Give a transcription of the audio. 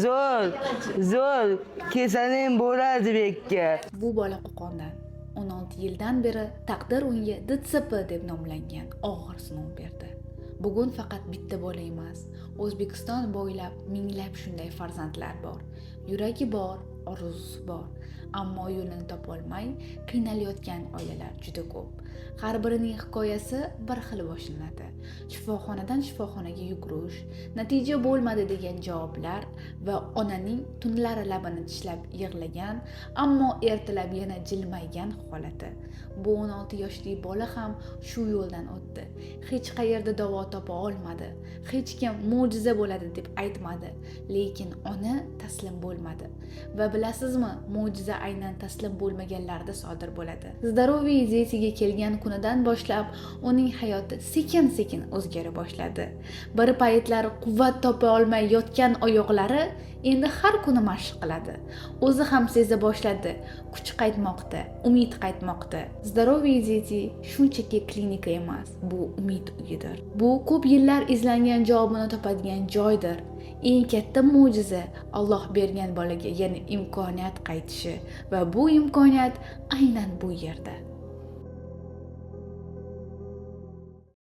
Zo'r, zo'r. Kelsangiz bo'ladi bu yerga. Bu bola Qo'qondan. 16 yildan beri taqdir unga DTSP deb nomlangan og'ir sinov berdi. Bugun faqat bitta bola emas, O'zbekiston bo'ylab minglab shunday farzandlar bor. Yuragi bor, orzusi bor, ammo yo'lini topolmay qiynalayotgan oilalar juda ko'p. Har birining hikoyasi bir xil boshlanadi. Shifoxonadan shifoxonaga yugurish, natija bo'lmadi degan javoblar va onaning tunlari labini tishlab yig'lagan, ammo ertalab yana jilmaygan holati. Bu 16 yoshli bola ham shu yo'ldan o'tdi. Hech qayerda davo topa olmadi. Hech kim mo'jiza bo'ladi deb aytmadi, lekin ona taslim bo'lmadi. Va bilasizmi, mo'jiza aynan taslim bo'lmaganlarda sodir bo'ladi. Здоровые дети ga kelgan kunidan boshlab uning hayoti sekin-sekin o'zgara boshladi. Bir paytlar quvvat topa olmay yotgan oyoqlari endi har kuni mashq qiladi. O'zi ham seza boshladi, kuch qaytmoqda, umid qaytmoqda. Здоровые дети shunchaki klinika emas, bu umid uyidir. Bu ko'p yillar izlangan javobini topadigan joydir. Eng katta mo'jiza Alloh bergan bolaga yana imkoniyat qaytishi va bu imkoniyat aynan bu yerda.